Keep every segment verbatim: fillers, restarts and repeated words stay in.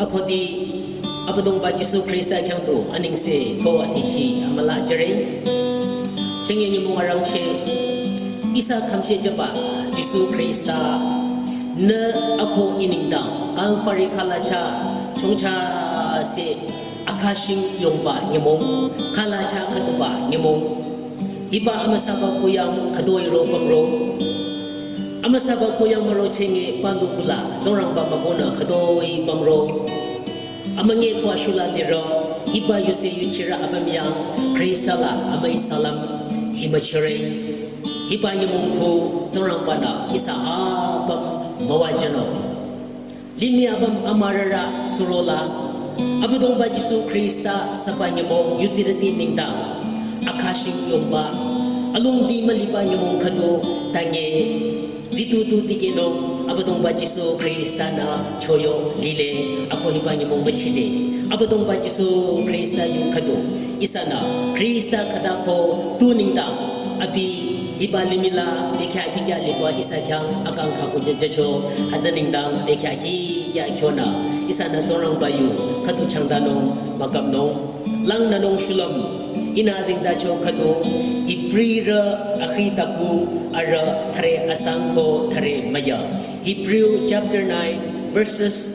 Akhudi Abüdongba Jisu Khrista khyang tu anengse ko atichi amüla jüre. Chenge nyümong arangcheh, ihsa khümcheh jüba Jisu Khrista nü ako I nengdang Kalvari khalacha chongcha se akashing yongba nyümong, khalacha khüduba nyümong. Hiba amüsaba kuyang khütoi ro pümro. Amüsaba kuyang müro chenge pandu kula Tsingrangba mübünü khütoi pümro. Amünge ko ashula liro, hiba yuse yuchirü apüm yang Khrista la amüi salam hi müchire. Hiba nyümong khu Tsingrangba-nü ihsa apüm müwajünung. Limih apüm amürarü surola, Abüdongba Jisu Khrista süba nyümong yudsirüti nengdang akashing yongba, alongdi müliba nyümong khüdu tange zitutu tikehnung Abüdongba Jisu Khrista-nü choyo lile, ako hiba nyümong müchide. Abüdongba Jisu Khrista yu khüdu ihsanü Khrista khüta ko tu nengdang abi hiba limih la bekhyah khikya liba ihsa khyang akang khaku jüjücho, hütsü nengdang bekhyah khikya kyonü ihsanü Tsingrangba yu khüdu changdanung mükapnung. Langnünung shulüm, ihnü azengtacho khüdu Hibrirü akhi taku arüh thüre asang ko thüre müya. Hebrew chapter nine, verses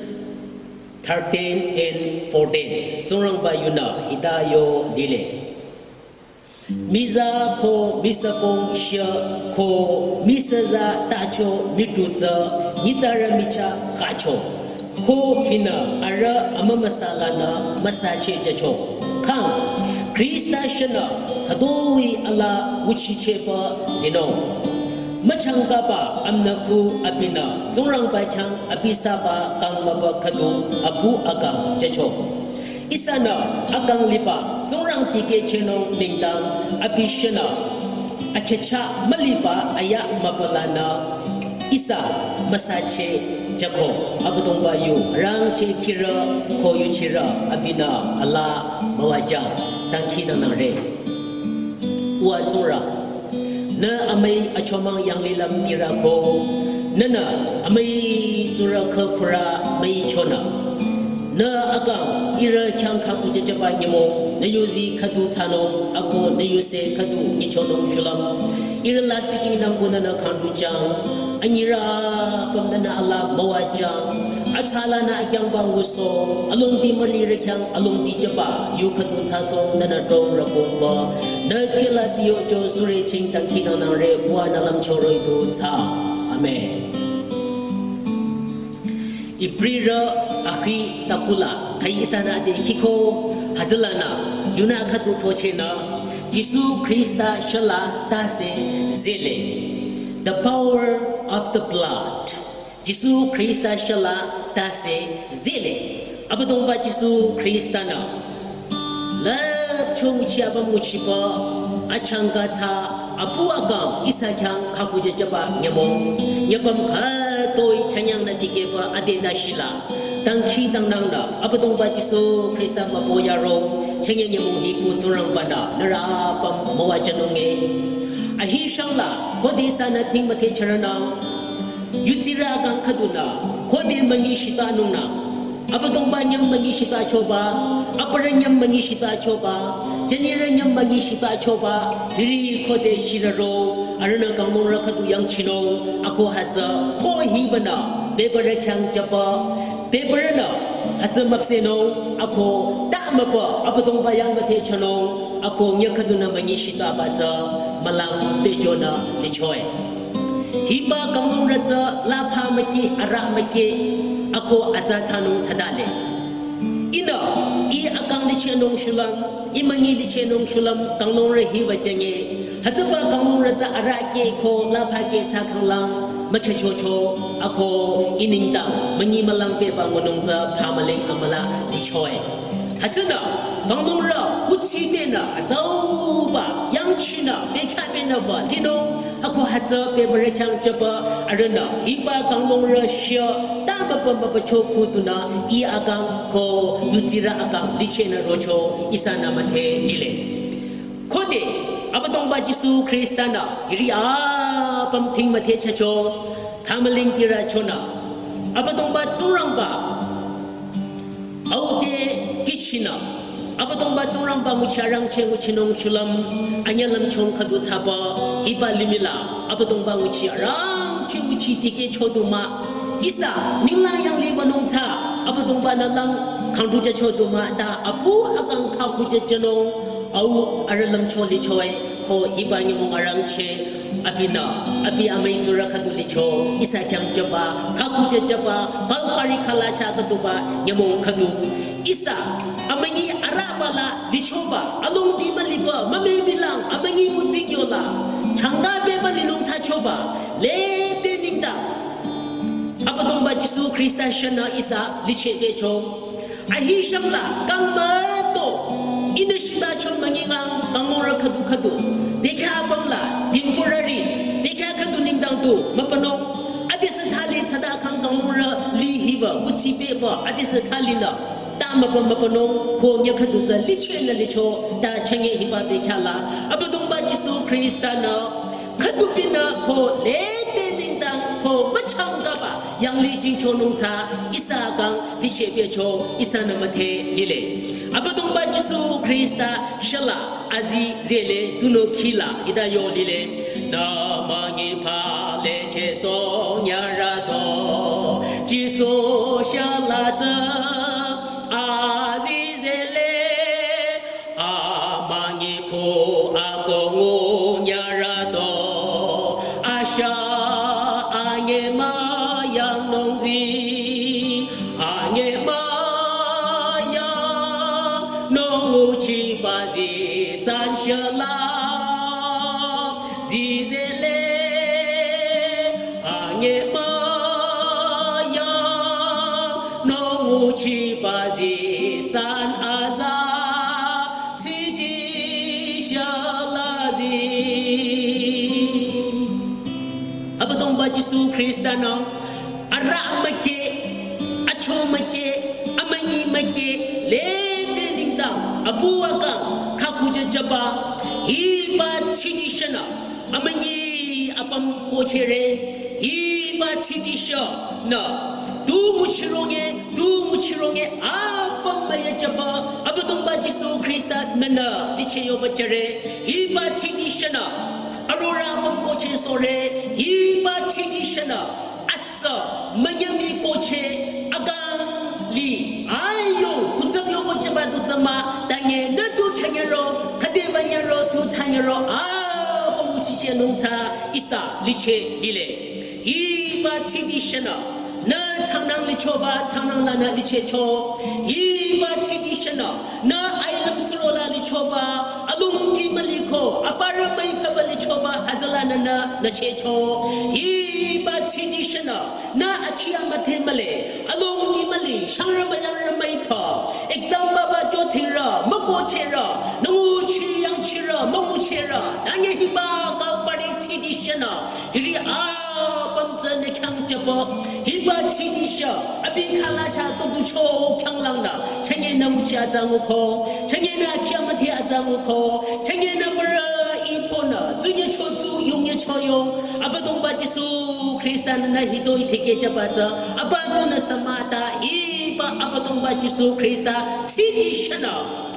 thirteen and fourteen. Tsingrangba yunü hita yo lile. Miza ko misüpung shia ko misüza tacho mitu tsü nyitsarü michah khacho. Ko hinü arüh amümüsa lanü müsacheh jücho. Khang, Khrista shanü khütoi ala nguchichehba linung. Müchangkaba amnükhu abinü Tsingrangba khyang abi süba kang müba khüdu apu akang jücho. Ihsanü akang liba Tsingrang tikehchehnung nengdang abi shanü akhecha müliba aya mübülanü ihsa müsacheh jüko. Abüdongba yu rangcheh khirü ko yuchirü abinü ala müwajüng dangkhidangnangre. Uwa Tsingrang, nü amüi achomang yanglilüm tirü ko, nünü amüi tsurü khükhurü müichonü. Nü akang ihrü khyang khaku jüjüba nyümong, nü yuzi khüdu thsanung, ako nü yuse khüdu nyichonung shulüm. Ihrü lasih kingnang ko nünü khangdujüng, anyirü apüm nünü ala müwajüng, atsalanü akyangba ngusoh, alongdi mülirü khyang alongdi jüba, yu khüdu thsasong nünü dong rükongba, nü kila piyocho sürü ching dangkhidangnangre, uwa nü lümcho roh-i du thsa. Amen. Hibrirü akhi takula, khai ihsanü ade khiko, hütsülanü, yunü khüdu throchehnü, Jisu Khrista shala tase zele. The power of the blood. Jisu Khrista shala tase zele. Abüdongba Jisu Khrista-nü lüpcho nguchi apüm nguchiba achangka tsü apu akang ihsa khyang khaku jüjüba nyümong. Nyüpüm khütoi chünyangnü tikehba ade nü shila dangkhidangnangnü Abüdongba Jisu Khrista mübü yaro chünye nyümong hi ku Tsingrangba-nü nührü apüm müwajünunge. Ahi shangla khode ihsanü thing müthehchürünang. Yudsirü akang khüdunü, khode münyi shitanungnü, Abüdongba nyüm münyi shitachoba, aparü nyüm münyi shitachoba, jünirü nyüm münyi shitachoba, hiri khode shirüro, arühnü kanglungrü khüdu yangchinung, ako hütsü, ho hibanü, bebürü khyang jüba, bebürünü, hütsü müpsehnung, ako ta mübü, Abüdongba yang müthehchonung, ako nyü khüdunü münyi shitaba tsü, mülang pehjünü lichoe. Hiba kanglungrü tsü lapha müki, arüh müki, ako atsa thsanung thsadale. Ihnü, ih akang lichehnung shulüm, ih münyi lichehnung shulüm, kanglungrü hiba jünge. Hütsüba kanglungrü tsü arüh ke ko lapha ke tsü khanglang, mükhehchocho, ako ih nengdang, münyi mülang pehba ngunung tsü phamüling amüla lichoe. Hütsünü, kanglungrü, kuthsi pehnü, atsauba, yangchinü, bekhyah pehnüba, linung, ako hütsü bebürü khyang jüba, arühnü, hiba kanglungrü shia, ta müpüm müpücho khüdunü, ih akang ko, yudsirü akang, lichehnü rocho, ihsanü müdhe lile. Khode, Abüdongba Jisu Khrista-nü, hiri a apüm thing müthehchehcho, khamüling tirü chonü, Abüdongba Tsingrangba, au te kihchinü, Abüdongba Tsingrangba nguchi arangcheh nguchinung shulüm, anyüh lümchung khüdu thsaba, hiba limihla, Abüdongba nguchi arangcheh nguchi tikehcho du mah, ihsa, ninglang yanglih wünung thsa, Abüdongba-nü lang, khangdu jücho du mah, ta apu akang khaku jüjünung, au arüh lümcho lichoe, ko hiba nyümong arangcheh, abinü, abi amüi tsurü khüdu licho, ihsa khyang jüba, khaku jüjüba, Kalvari khalacha khüduba, nyümong khüdu. Ihsa, amünyi arüba la lichoba, alongdi müliba, mümemilang, amünyi mütsing yola, changda beba linung thsachoba, lede nengdang. Abüdongba Jisu Khrista shanü ihsa lichehpehcho. Ahi shümla, kang müto, ihnü shitacho münyi ngang, kanglungrü khüdu khüdu. Bekhyah apümla, temporary, bekhyah khüdu nengdang tu, mübünung. Adesü thali thsada kang kanglungrü li hiba, kuthsi beba, adesü thalinü. Ta mübü mübünung, ko nyüh khüdu tsü lichehnü licho, ta chünye hiba bekhyah la. Abüdongba Jisu Khrista-nü, khüdu binü ko lede nengdang ko müchangkaba, yanglih jingchonung thsa, ihsa kang, lichehpehcho, ihsanü müdhe lile. Abüdongba Jisu Khrista, shala, aziz zele, tunüo khila, hita yo lile. Nü münyi pale chehsoh nyürüto, Jisu shala tsü, aziz zele, amünyi khu akoh ngu nyürüto, asha anyemüyangnung zi, anyemüyangnung nguchiba zi san shala, zi zele, anyemüyangnung nguchiba zi san aza, tsidi shala zi. Abüdongba Jisu Khrista-nü, arüh mükeh, acho mükeh, amünyi mükeh, lede nengdang, apu akang, khaku jüjüba, hiba tsidi shanü, amünyi apüm kohchehre, hiba tsidi shanü, tu nguchironge, tu nguchironge, apüm müyajüba, Abüdongba Jisu Khrista-nünü, licheh yoba jüre, hiba tsidi shanü, arorüh apüm kohchehsohre, hiba tsidi shanü, asü, münyümi kohcheh, akang li, ayung, kutsüp yoba jüba tu tsü mah, tange nü tu khyanyüro, khüde münyüro, tu thsanyüro, apüm nguchichehnung thsa, ihsa, licheh lile. Hiba tsidi shanü, nü tsangnang lichoba, tsangnang lanü lichehcho. Hiba tsidi shanü, nü ailüm surola lichoba, alongdi müliko, aparü müiphaba lichoba, hütsülanü nü, nü chehcho. Hiba tsidi shanü, nü akhi amüdhe mühle, alongdi müli, shangrü müyangrü müipha, exam baba jothingrü, mükohchehrü, nü nguchi yangchirü, münguchehrü, tange hiba Kalvari tsidi shanü, hiri apüm tsü nü khyang jüba, hiba tsidi sha, abi khalacha tuducho khyanglangnü, chünye nü nguchi atsa nguko, chünye nü akhi amüdhe atsa nguko, chünye nü parü iphonü, tsunyecho tsu, yungyecho yung, Abüdongba Jisu Khrista-nü nü hitoi tikehjüba tsü, abüdonü sümüta, hiba Abüdongba Jisu Khrista, tsidi shanü,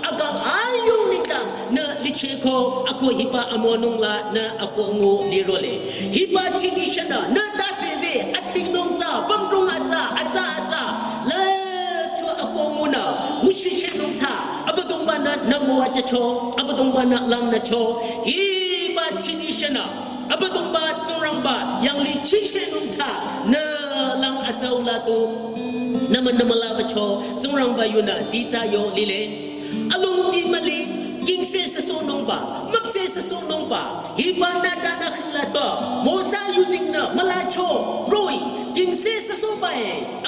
akang ayung nengdang, nü lichehko, akoh hiba amonung lanü akoh ngu lirole. Hiba tsidi shanü, nü tase ze, athingnung tsü, pümdrong atsa, atsa, atsa, lücho akoh ngunü, nguchichehnung tsü, Abüdongba-nü, nü müwajücho, Abüdongba-nü langnücho, hiba tsidi shanü, Abüdongba Tsingrangba, yanglih chichehnung tsü, nü lang atsau la tu, nü mü nü mülabacho, Tsingrangba yunü, tsitsa yo lile. Alongdi müli, kingse süsohnungba, müpse süsohnungba, hiba nü tanü khingla to, Mosa yuzingnü, mülacho, roh-i, kingse süsohba e,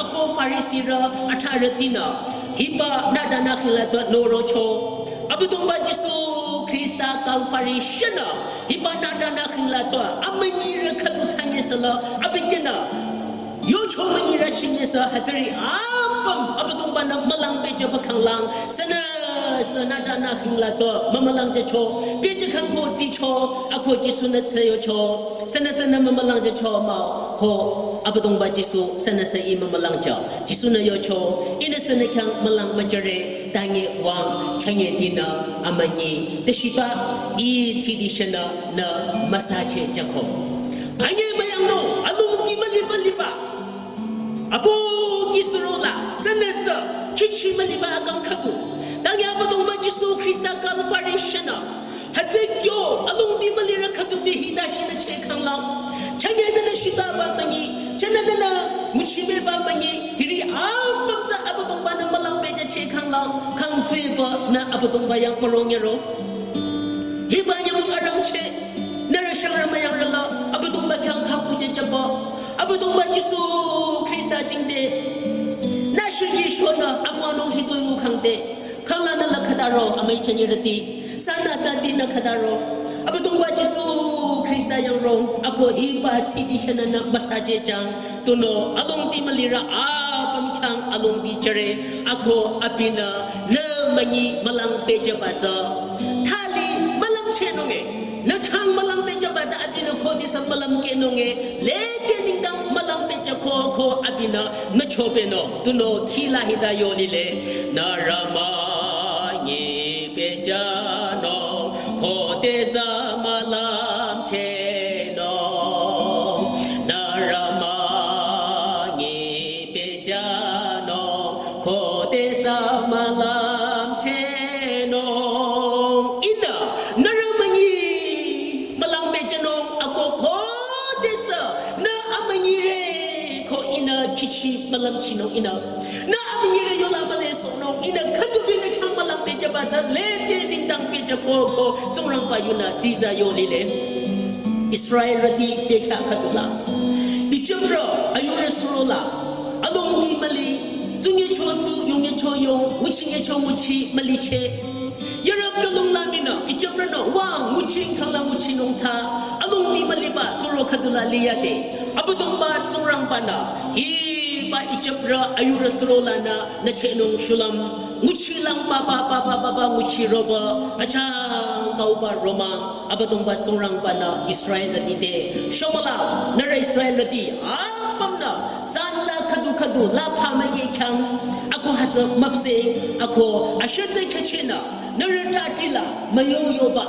akoh Farisirü, atharütinü, hiba nü tanü khingla to, norocho. Abüdongba Jisu Khrista Kalvari shanü, hiba nü tanü khingla to, amünyirü khüdu thsanye süla, abükyünü, Yocho münyi rü chinye sü hütsüri apüm Abüdongba-nü mülang pehjüba khanglang, sünüsü nütanü hingla tu mümülang jücho, pehjü khang ko tsicho, ako Jisu-nü tsü yocho, sünüsünü mümülang jücho mah-o, Abüdongba Jisu sünüsü ih mümülang jü. Jisu-nü yocho, ihnü sünü khyang mülang müjüre, tangi wüng chünye dinü amünyi, tüshiba ih tsidi shanü nü müsache jüko. Anyi müyangnung, alongdi müliba liba. Abo ki surola, sünüsü, kichi müliba akang khüdu. Tangi Abüdongba Jisu Khrista Kalvari shanü. Hütsü kyo, alongdi mülirü khüdu mii hita shinü che khanglang. Chünye nünü shitaba münyi, chünye nünü nguchimeba münyi, hiri apüm tsü Abüdongba-nü mülang pehjü che khanglang, khang tuepü nü Abüdongba yang parong yaro. Hiba nyümong arangcheh, nührü shangrü müyangrüla, Abüdongba khyang khakujüjüba, Abüdongba Jisu Khrista jingte, nü shunyi shonü, amüwanung hitoi ngukhangte, khanglanü la khütaro, amüi chünyirüti, sünü tsü dinü khütaro, Abüdongba Jisu Khrista yangrong, ako hiba tsidi shanü nü müsache jüng, tunüo alongdi mülirü apüm khyang alongdi jüre, ako abinü nü münyi mülang pehjüba tsü. Thali mülümchehnunge. Nü khyang mülang pehjüba tsü abinü khodesü mülümkehnunge. Lede nengdang mülang pehjüko ko abinü nü chopehnung. Tunüo khila hita yo lile. Nührü münyi pehjünung. Khodesü mülümchehnung. Nührü münyi pehjünung, khodesü mülümchehnung. Ihnü, nührü münyi mülang pehjünung, ako khodesü, nü amünyire, ko ihnü kichi mülümchinung ihnü. Nü amünyire yola müzehsohnung, ihnü khüdu binü khyang mülang pehjüba tsü, lede nengdang pehjüko, ko, Tsingrangba yunü, tsitsa yo lile. Israelrüti pehkya khüdula. Ijiprü ayurü surola. Alongdi müli. Tsunyicho tsu, yungyicho yung, nguchinyicho nguchi, mülicheh. Yarap kalung la minü, Ijiprünü, wüng, nguching khangla nguchinung tsü. Alongdi müliba, suro khüdula liyade. Abüdongba Tsingrangba-nü, hiba Ijiprü ayurü surolanü, nü chehnung shulüm. Nguchilang ba ba ba ba ba ba nguchiroba, achang kauba romang. Abüdongba Tsingrangba-nü Israelrüti te shomülang, nührü Israelrüti apümnü sanza khüdu khüdu lapha müke khyang, ako hütsü müpseh, ako ashütsü khyüchehnü, nührü tatila müyo yoba.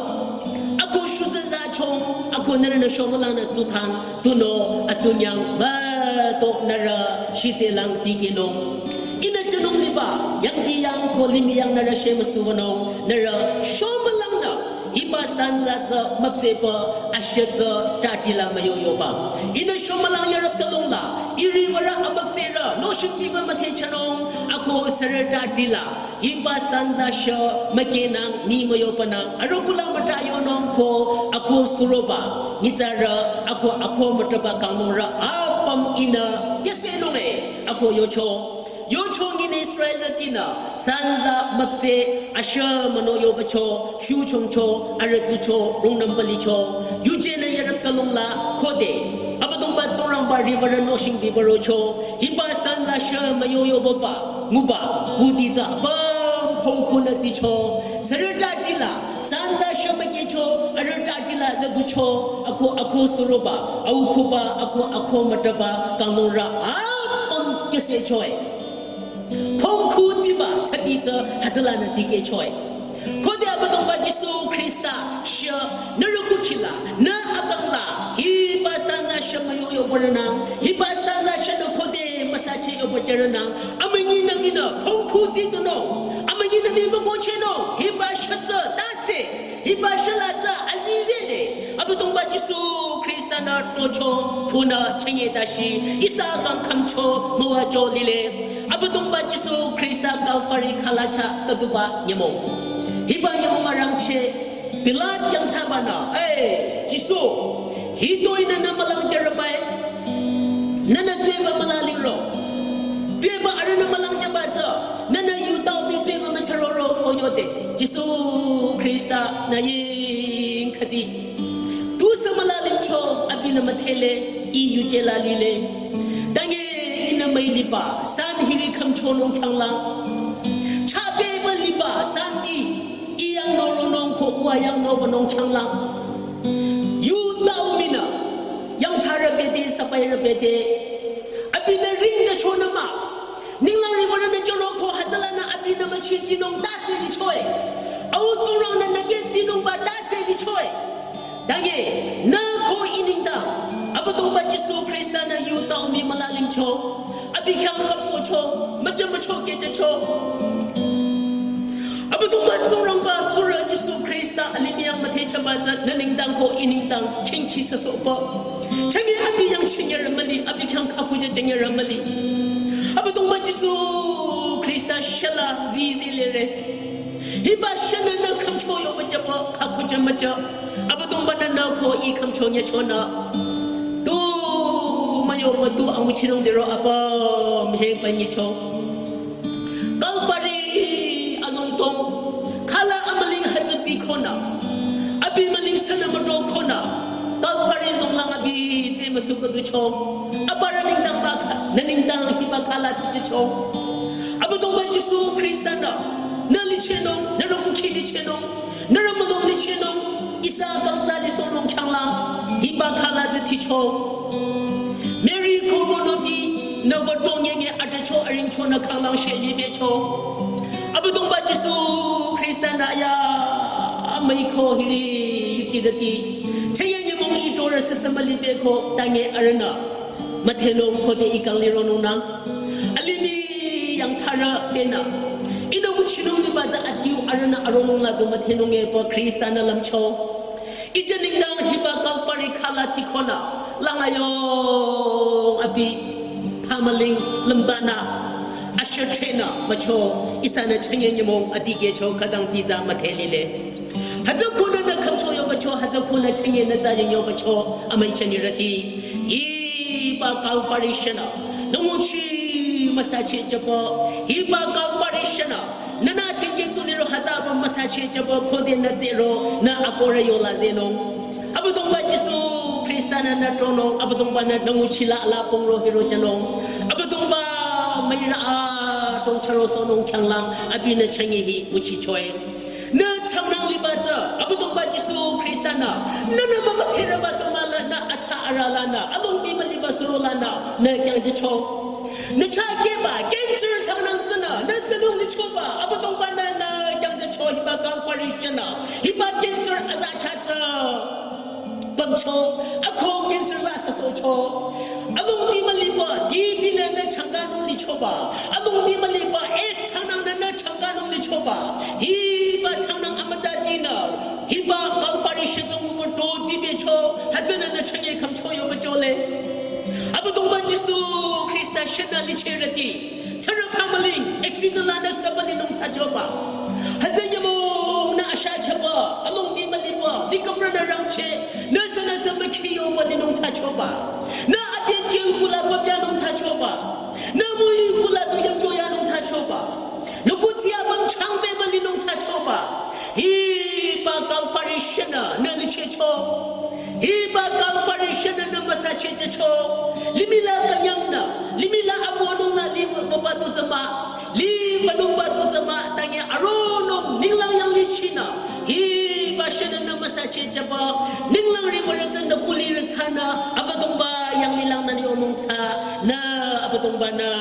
Ako shutsü zachong, ako nührünü shomülangnü tsukhang, tunüo atunyang müto nührü shitselang tikehnung. Ihnü jünung liba, yangdi yang ko limih yang nührü shemüsuwünung, nührü shomülangnü. Hiba sanza tsü müpsehba, ashütsü tatila müyo yoba. Ihnü shomülang yarap talongla, iri würü amüpsehrü, nohship biba müthehchonung, ako sürü tatila, hiba sanza shü mükehnang, ni müyobanang, arüh kula müta yonung ko, ako suroba, nyitsarü, ako, ako mütaba kangnungrü, apüm ihnü, kehsehnunge, ako yocho. Yocho nyinü Israelrütinü, sanza müpseh, ashü müno yobacho, shuchongcho, arüh tsucho, rungnüm balicho, yujenü yarap talongla, khode. Abüdongba Tsingrangba riwürü nohship biba rocho, hiba sanza shü müyo yoba ba, nguba, kudi tsü apüm phongkhunü tsicho, sürü tatila, sanza shü mükehcho, arüh tatila zaducho, ako, ako suroba, au khuba, ako, ako mütaba, kangnungrü, apüm kehsehchoe. Phongkhu tsiba, tsüti tsü, hütsülanü tikehchoe. Khode Abüdongba Jisu Khrista, shü, nührü kukhila, nü akangla, hiba sanza shü müyo yobarünang, hiba sanza shünü khode müsache yobajarünang, amünyi nü minü, phongkhu tsitunung, amünyi nü mi mükohchehnung, hiba shütsü, tase, hiba shüla tsü, azizele, Abüdongba Jisu Khrista-nü tocho, khunü, chünye tashi, ihsa kang khümcho, müwacho lile, Abüdongba Jisu Khrista Kalvari khalacha tatuba nyümong. Hiba nyümong arangcheh, Pilat yangthsabanü, "Ei, Jisu, hitoi nünü mülang jürübai, nünü tuepü mülalingro, tuepü arühnü mülang jüba tsü, nünü yutao mii tuepü müchüroro," ko yode, Jisu Khrista-nü ying khüdi. Tusü mülalingcho, abinü müdhele, ih yuje la lile. Tangi Mei liba san hiri khümchonung khyanglang. Chapeba liba santi iyang noronung ko uwa yang nobanung khyanglang. Yu tau mina yangthsarü bete, sapairü bete. Abinü ringde chonü mah. Ninglang riwürünü choro ko hütsülanü abinü müchitsinung tase lichoe. Au Tsingrangnü nüketsinungba tase lichoe. Tange, nü ko i nengdang Abüdongba Jisu Khrista-nü yu tau mii mülalingcho. Abi khyang khüpsohcho, müjü mücho kehjücho. Abüdongba Tsingrangba Tsurü Jisu Khrista alimih yang müthehchaba tsü nü nengdang ko i nengdang khingchi süsohpü. Chünye abi yang chinyerü müli, abi khyang khakujü chinyerü müli. Abüdongba Jisu Khrista shüla zizi lire. Hiba shünü nü khümcho yoba jüpü khakujü müjü. Abüdongba-nü nü ko i khümcho nyüchonü. Tu müyoba tu anguchinung diro apüm hengpü nyicho. Calvary azongtong, khala amüling hütsüpi khonü, abi müling sünü mütro khonü, Calvary zonglang abi tsü müsu khüducho, aparü nengdang mah kha, nü nengdang hiba khala tichehcho. Abüdongba Jisu Khrista-nü, nü lichehnung, nü rokukhi lichehnung, nührü mülung lichehnung, ihsa kangtsa lisohnung khyanglang, hiba khala tsü ticho. Mary ko monoti, nü wütong yenge atecho aringcho nü khanglang she libecho. Abüdongba Jisu Khrista-nü ya, amüi ko hiri yutsirüti. Chünye nyümong i torü süsü mülibe ko tange arühnü müthehnung khode i kang lironung nang. Alimih yangthsarü tenü. Ihnü nguchinung liba tsü adiu arühnü aronung la du müthehnung epü Khrista-nü lümcho. Ijü nengdang hiba Calvary khala ti khonü, lang ayong abi phamüling lümbanü, ashüthenü, mücho, ihsanü chünye nyümong adikehcho khütang tita müdhe lile. Hütsü khunü nü khümcho yobacho, hütsü khunü chünye nü tsaying yobacho, amüi chünirüti. Hiba Calvary shünü, nü nguchi müsacheh jüpü, hiba Calvary shünü, nünü tingke tu liro hütsüba müsacheh jüpü khode nü tsehro nü akohrü yola zehnung. Abüdongba Jisu Khrista-nü nü tronung, Abüdongba-nü nü nguchi la ala pongro hiro jünung. Abüdongba müirü atong chürosohnung khyanglang, abinü chünye hi nguchichoe. Nü changnang liba tsü, Abüdongba Jisu Khrista-nü, nünü mümüdherüba tongala nü atsa arüh lanü, alongdi müliba suro lanü, nü kyangjücho. Nü chah kehba, cancer changnang tsünü, nü sünung lichoba, Abüdongba-nü nü kyangjücho hiba Calvary shünü, hiba cancer aza chah tsü pümcho, ako cancer la süsohcho. Alongdi müliba, dipinü nü changkanung lichoba. Alongdi müliba, AIDS changnangnü nü changkanung lichoba. Hiba changnang amütsa tinü, hiba Calvary shütsü nguba to zibecho, hütsünü nü chünye khümcho yobacho le. Abüdongba Jisu Khrista shünü lichehrüti. Tsürü phamüling, accident lanü süba linung thsachoba. Hütsü nyümong nü asha khyaba, alongdi müliba, likapranü rangcheh, nü sünü sü mükhi yoba linung thsachoba. Nü ade jail kula pümyanung thsachoba. Nü müi kula du yamcho yanung thsachoba. Nü kuthsi apüm changpeba linung thsachoba. Hiba Calvary shünü, nü lichehcho. Hiba Calvary shünü nü müsacheh jücho. Limih la künyangnü, limih la amonung la li papa tu tsüma, li banungba tu tsüma, tange aronung, ninglang yanglih chinü. Hiba shünü nü müsacheh jüba, ninglang riwürü tsünü kulirü tsünü, Abüdongba yanglih langnü ni onung tsünü, Abüdongba-nü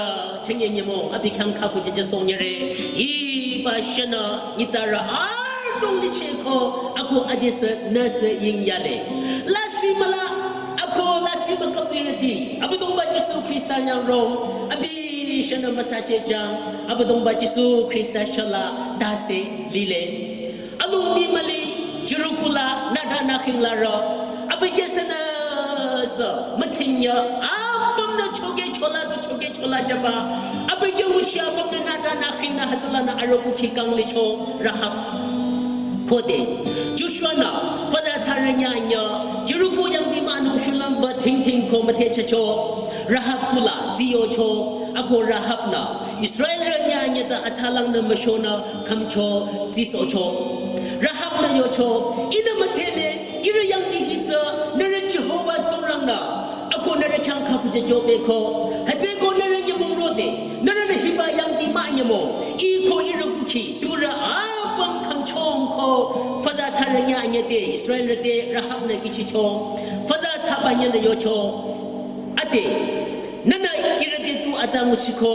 chünye nyümong, abi khyang khakujü jüsohnyüre. Hiba shünü, nyitsarü adrong lichehko, ako adesü nüsü yingyale. Lasih müla, ako lasih müküplirüti. Abüdongba Jisu Khrista yangrong, abi shünü müsacheh jüng, Abüdongba Jisu Khrista shüla tase lile. Alongdi müli, Jericho la, nüta nükhing larü. Abi kesünü sü, müthinya, apümnü choke chola du choke chola jüba. Abi ke ushi apümnü nüta nükhingnü hütsülanü arüh kukhi kang licho Rahab. Khode, Joshua-nü, fada tsarü nyanya, Jericho yangdi münung shulüm wü thingthing ko müthehchehcho, Rahab kula, ziyocho, ako Rahab-nü, Israelrü nyanya tsü atsalangnü müshonü, khümcho, zisohcho. Rahab-nü yocho, ihnü müdhele, ihrü yangdi hi tsü, nührü Jehova Tsingrangnü, ako nührü khyang khakujü jübeko, hütsüeko nührü nyi Iko ihrü kukhi, turü apüm khümchong ko, faza tsarü nyü anyüte, Israelrü te Rahab-nü kihchicho, faza tsaba nyünü yocho. Ade, nünü ihrü te tu atsa nguchiko,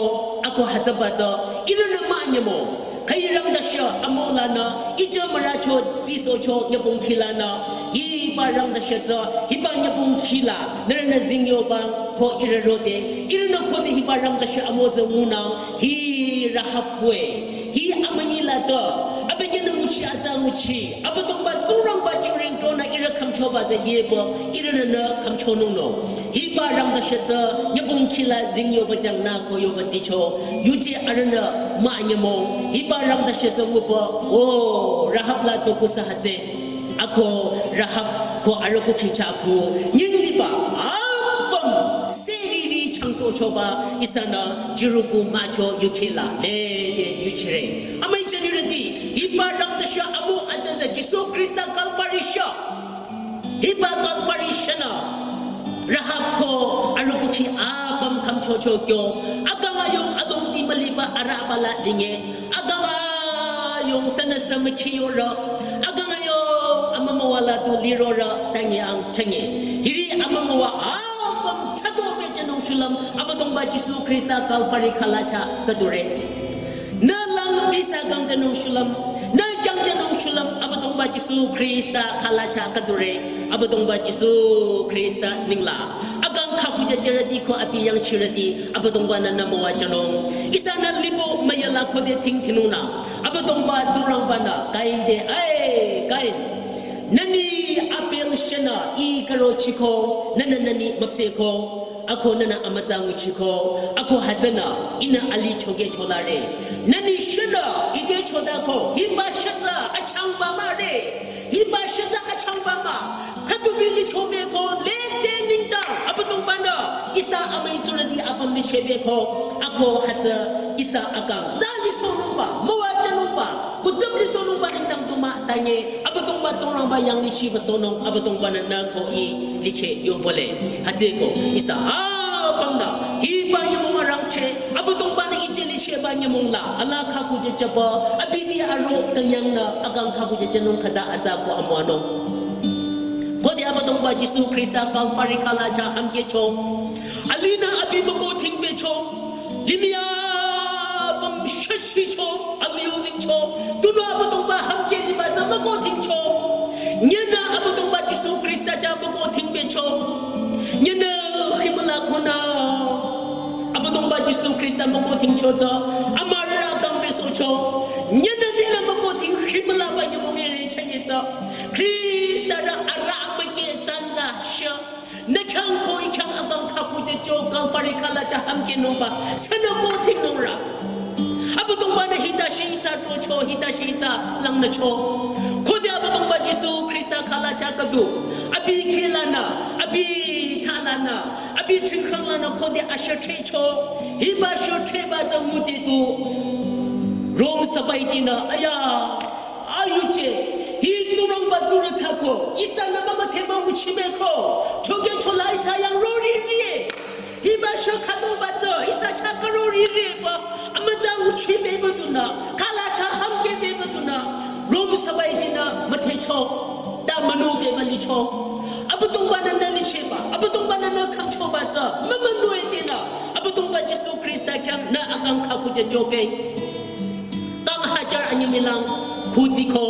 ako hütsüba tsü, ihrünü mah nyümong, khüi rangdashü amo lanü, ijü müracho, zisocho, nyübong khilanü, hiba rangdashü tsü, hiba nyübong khila, nührünü zingyoba, ko ihrü rode, ihrünü khode hiba rangdashü amo tsü ngunang, hi Rahab-we, hi amünyi la to, abükyünü nguchi atsa nguchi, Abüdongba Tsingrangba jingring tonü ihrü khümchoba tsü hiba, ihrünü nü khümchonung no. Hiba rangdashü tsü, nyübong khila zingyoba jangnü ko yoba zicho, yuje arühnü mah nyümong, hiba rangdashü tsü nguba, o, Rahab la to kusa hütsü. Ako Rahab ko arüh kukhi chah ku, nying liba, apüm, seriri changsohchoba, ihsanü, Jericho mücho yukhila, lede yuchire. Amüi jünirüti, hiba rangdashü amo atsa tsü Jisu Khrista Kalvari shü. Hiba Kalvari shünü, Rahab ko arüh kukhi apüm khümchocho kyo, akang ayung alongdi müliba arüh bala linge, akang ayung sünüsü mükhi yoro, akang ayung amümüwa la tu liroro, tangi ang chenge. Hiri amümüwa apüm tsüdo bejünung shulüm, Abüdongba Jisu Khrista Kalvari khalacha tadure. Nü lang ihsa kangjünung shulüm, nü kangjünung shulüm, Abüdongba Jisu Khrista khalacha tadure, Abüdongba Jisu Khrista ningla. Akang khakujü jürüti ko abi yangchirüti, Abüdongba-nü nü müwajünung. Ihsanü libo müyala khode thingthinunü. Abüdongba Tsingrangba-nü, Kain te, ai, Kain. Nüni Abel shünü, ih karo chiko, nünü nüni müpsehko. Ako nünü amütsa nguchiko, ako hütsünü, ihnü alih choke cholare. Nüni shünü, ite chodako, hiba shütsü achangba mare, hiba shütsü achangba mah. Khüdu bili chobeko, lede nengdang, Abüdongba-nü, ihsa amüi tsurüti apüm lichebeko, ako hütsü, ihsa akang, tsü lisohnungba, müwajünungba, kutsüp lisohnungba nengdang tu mah, tangi, Abüdongba Tsingrangba yanglichiba sohnung, Abüdongba-nü nü ko ih liche yobole. Hütsüeko, ihsa apümnü, hiba nyümong arangcheh, Abüdongba-nü ije licheba nyümong la, alaa khakujü jüba, abi te aro kanyangnü, akang khakujü jünung khüta atsa ko amüwanung. Khode Abüdongba Jisu Khrista Kalvari khalacha hümkehcho. Alinü abi müko thingpehcho. Limih apüm shüshicho, aliu dingcho, tunüo Abüdongba hümkeh liba tsü müko thingcho. Nyünü Abüdongba Jisu Khrista chah müko thingpehcho. Nyünü himüla khunü Abüdongba Jisu Khrista müko thingcho tsü, amürarü kangpehsohcho. Nyünü mii la müko thing himülaba nyümong ire chünye tsü, Khrista-rü arüh amükeh sanza shü. Nü khyang ko ih khyang akang khakujücho Kalvari khalacha hümkehnungba, sünü ko thingnungrü. Abüdongba-nü hita shi ihsa tocho, hita shi ihsa langnücho. Khode Abüdongba Jisu Khrista khalacha khüdu, abi khehlanü, abi thalanü, abi thingkhanglanü khode ashüthrecho, hiba shüthreba tsü ngude tu Rom sipahitinü, aya, ayuje, hi Tsingrangba tsurü thsako, ihsanü mümüdheba nguchimeko, choke chola ihsa yang rorire. Hiba shü khüduba tsü, ihsa chah karorire pü, amütsa nguchimeba tunü, khalacha hümkehbeba tunü, Rom sipahitinü müdhecho, ta münubeba licho. Abüdongba-nü nü licheba, Abüdongba-nü nü khümchoba tsü, mümünue tenü, Abüdongba Jisu Khrista khyang nü akang khakujüchope. Kang hajar anyimilang khuziko,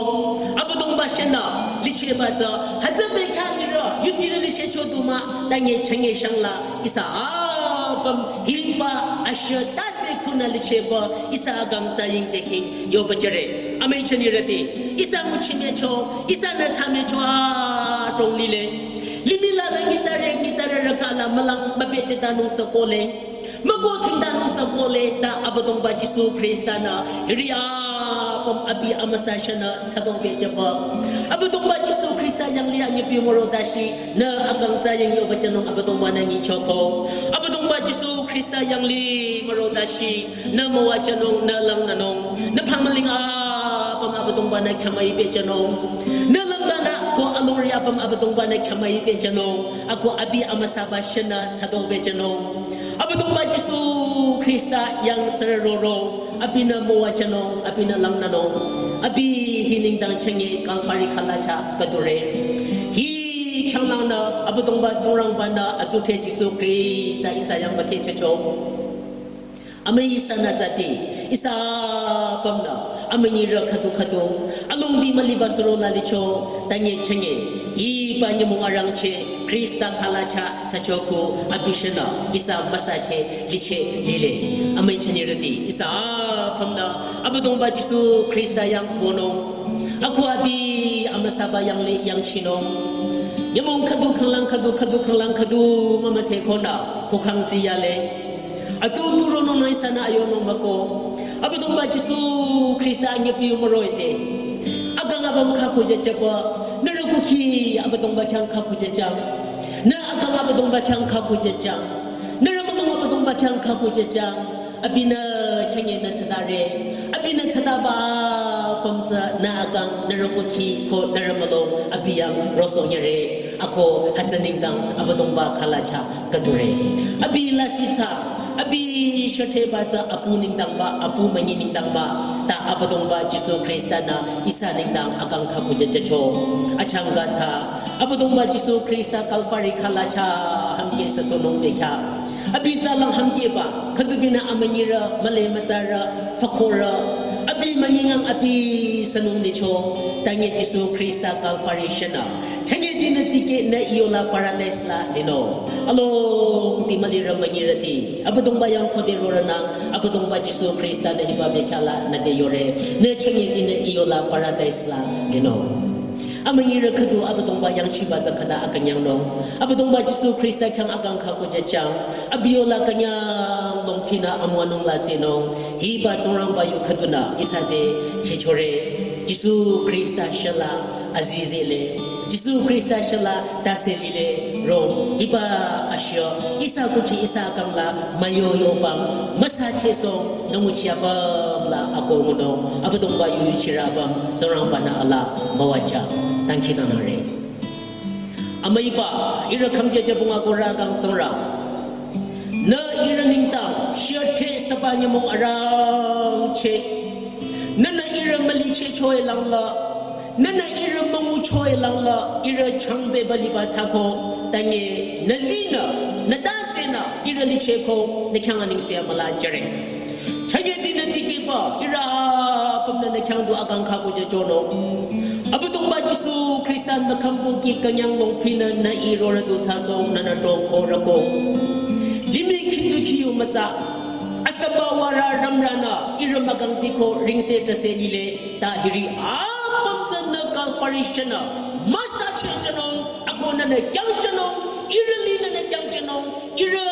Abüdongba shünü licheba tsü, hütsü bekhyah lirü, yutirü lichecho du mah, tangi chünye shangla, ihsa apüm, hiba ashü tase khunü licheba, ihsa akang tsü yingde khing, yoba jüre. Amüi jünirüti, ihsa nguchimecho, ihsanü thsamecho adrong lile. Limih la la nyitsarü, nyitsarü rükala mülang mübejütanung sü kohle. Müko thingtanung sü kohle ta Abüdongba Jisu Khrista-nü hiri apüm abi amüsa shünü thsadong bejüba. Abüdongba Jisu Khrista yanglih anyüpi müro tashi nü akang tsü ying yoba jünung Abüdongba-nü nyichoko. Abüdongba Jisu Khrista yanglih müro tashi nü müwajünung, nü langnünung, nü phamüling apüm Abüdongba-nü khyamüi bejünung. Nü lümdanü ko alongri apüm Abüdongba-nü khyamüi bejünung. Ako abi amüsaba shünü thsadong bejünung. Abüdongba Jisu Khrista yang sürü roro. Abinü müwajünung, abinü langnünung. Abi hi nengdang chünye Kalvari khüla chah khüdure. Hi khyanglangnü Abüdongba Tsingrangba-nü atsudhre Jisu Khrista ihsa yang müdhe chehcho. Amüi ihsanü zati, ihsa apümnü, amünyirü khüdu khüdu, alongdi müliba suro la licho, tanye chünye, hiba nyümong arangcheh, Khrista khüla chah sücho ku, abi shanü, ihsa müsache, liche, lile. Amüi chünirüti, ihsa apümnü, Abüdongba Jisu Khrista yang wünung. Ako abi amüsaba yanglih yangchinung. Nyümong khüdu khanglang khüdu, khüdu khanglang khüdu, mümüdhe konü, kukhang ziyale. Atu turonung nü ihsanü ayonung müko. Abüdongba Jisu Khrista anyepi umüroh-i te. Akang apüm khakhu jejeba. Nührü kukhi Abüdongba khyang khakhu jejang. Nü akang Abüdongba khyang khakhu jejang. Nührü mülung Abüdongba khyang khakhu jejang. Abinü chünye nü tsüdare. Abinü tsüdaba apüm tsü nü akang nührü kukhi ko nührü mülung abi yang rosohnyüre. Ako hütsü nengdang Abüdongba khüla chah khüdure. Abi lasih tsü, abi shütheba tsü apu nengdangba, apu münyi nengdangba. Ta Abüdongba Jisu Khrista-nü ihsa nengdang akang khakhu jejehcho. Achangka tsü, Abüdongba Jisu Khrista Kalvari khüla chah hümkeh süsohnung bekhyah. Abi tsalang hümkehba, khüdubinü amünyirü, müle mütsarü, fükhorü. Abi münyingang abi sünung licho, tanye Jisu Khrista Kalvari shanü. Chünye dinü tikeh nü iyola paradise la linung. Alongdi mülirü münyirüti. Abüdongba yang khode rorünang, Abüdongba Jisu Khrista-nü hiba bekhyah la nüte yore. Nü chünye dinü iyola paradise la linung. Amünyirü khüdu Abüdongba yangchiba tsü khüta akünyangnung. Abüdongba Jisu Khrista khyang akang khakhu jejang. Abi yola künyang longpinü amüwanung la tsehnung. Hiba Tsingrangba yu khüdunü ihsa te chehchore. Jisu Khrista shala azize le. Jisu Khrista shala tase lile rong. Hiba ashio ihsa kukhi ihsa akang la müyoyo pang. Müsachehsoh nü nguchi apüm la ako ngunung. Abüdongba yu yuchirü apüm Tsingrangba-nü alaa müwajü. Dangkhidangnangre. Amüiba, ihrü khümjejübong akohrü kang Tsingrang. Nü ihrü nengdang, shüte süba nyümong arangcheh. Nünü ihrü mülichehcho-i langla. Nünü ihrü müngucho-i langla, ihrü changbeba liba thsako. Tanye, nü zinü, nü tasenü, ihrü lichehko, nü khyang anengse amüla jüre. Chünye dinü tikehba, ihrü apümnü nü khyang du akang khakhu jejünung. Abüdongba Jisu Khrista nü khümbo kih künyang longpinü nü irorü du thsasoh nünü tongko rüko. Limih khitsu khiyu mütsa. Asüba warü rümrünü ihrü mükang tiko ringse trase lile ta hiri apüm tsünü Kalvari shanü müsachehjünung ako nünü kyangjünung ihrü li nünü kyangjünung ihrü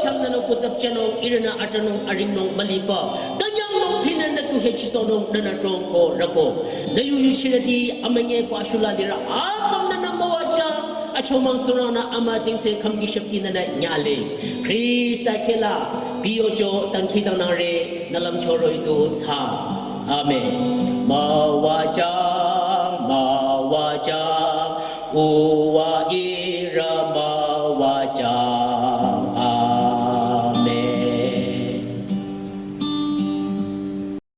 khyang nünü kutsapjünung ihrünü atanung aringnung müliba künyang longpinü nü tu hechisohnung nünü tongko rüko. Nü yu yuchirüti amünyi ko ashula lirü apüm nünü müwajü. Achomang Tsingrang-nü amüjingse khümki shüpti nünü nyale. Khrista khehla, biyojo dangkhidangnangre, nü lümcho roh-i du thsa. Amen. Müwajü, müwajü, uwa ihrü müwajü.